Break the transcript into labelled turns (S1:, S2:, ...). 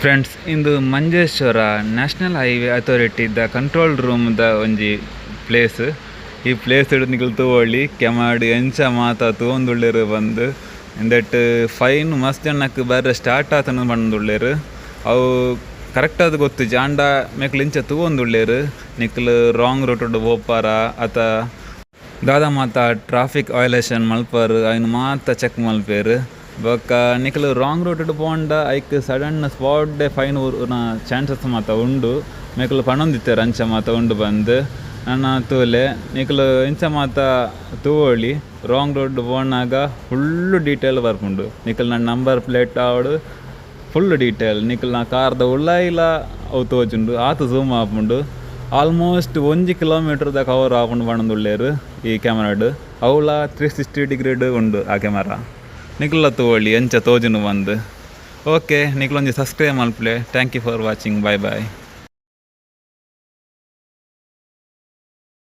S1: Friends, ಇಂದು Manjeshwar national highway authority ದ control room ದ ಒಂಜಿ ಪ್ಲೇಸ್. ಈ ಪ್ಲೇಸ್ ಡ್ ನಿಕುಲು ತೂವೊಲಿ ಕೆಮರಾ ಡ್ ಎಂಚ ಮಾತ ತೂವೊಂದುಲ್ಲೆರ್ ಪಂದ್. ಇಂದೆಟ್ ಫೈನ್ ಮಸ್ತ್ ಜನಕ್ ಬರ್ರೆ ಸ್ಟಾರ್ಟ್ ಆತುಂಡು ಪನೊಂದುಲ್ಲೆರ್ ಅವು ಕರೆಕ್ಟ್ ಆದ್ ಗೊತ್ತಿಜ್ಜಿ ಆಂಡ ಮೆಕುಲು ಇಂಚ ತೂವೊಂದುಲ್ಲೆರ್ ನಿಕುಲು ರಾಂಗ್ ರೂಟ್ ಡ್ ಪೋಪರ ಅತ ದಾದ ಮಾತ ಟ್ರಾಫಿಕ್ ವಯೋಲೇಷನ್ ಮನ್ಪರ್ ಐನ್ ಮಾತ ಚೆಕ್ ಮನ್ಪುವೆರ್. ಬೊಕ ನಿಕುಲು ರಾಂಗ್ ರೂಟ್ ಡ್ ಪೋಂಡ ಐಕ್ ಸಡನ್ ಸ್ಪೋಟ್ ಡೇ ಫೈನ್ ಬೂರುನ ಚಾನ್ಸಸ್ ಮಾತ ಉಂಡು ಮೆಕುಲು ಪನೊಂದಿತ್ತೆರ್ ಅಂಚ ಮಾತ ಉಂಡು ಪಂದ್. ನನ ತೂಲೆ ನಿಕುಲು ಇಂಚ ಮಾತ ತೂವೊಲಿ ರಾಂಗ್ ರೋಡ್ ಪೋನಗ ಫುಲ್ಲ್ ಡೀಟೇಲ್ ಬರ್ಪುಂಡು ನಿಕಲ್ನ ನಂಬರ್ ಪ್ಲೇಟ್ ಆವಡ್ ಫುಲ್ಲ್ ಡೀಟೇಲ್ ನಿಕಲ್ನ ಕಾರ್ ದ ಉಲಾಯಿಲ ಅವು ತೋಜುಂಡು ಆತ್ ಜೂಮ್ ಆಪುಂಡು. ಆಲ್ಮೋಸ್ಟ್ ಒಂಜಿ ಕಿಲೋಮೀಟರ್ ದ ಕವರ್ ಆಪುಂಡು ಪನೊಂದುಲ್ಲೆರ್ ಈ ಕ್ಯಾಮರಾ ಡ್ ಅವ್ಲ 360 ಡಿಗ್ರಿ ಡ್ ಉಂಡು ಆ ಕ್ಯಾಮರಾ. ನಿಕುಲ್ಲ ತೂವೊಲಿ ಎಂಚ ತೋಜುಂಡು ಪಂದ್. ಓಕೆ, ನಿಕುಲು ಒಂಜಿ subscribe ಮನ್ಪುಲೆ. Thank you for watching, bye bye.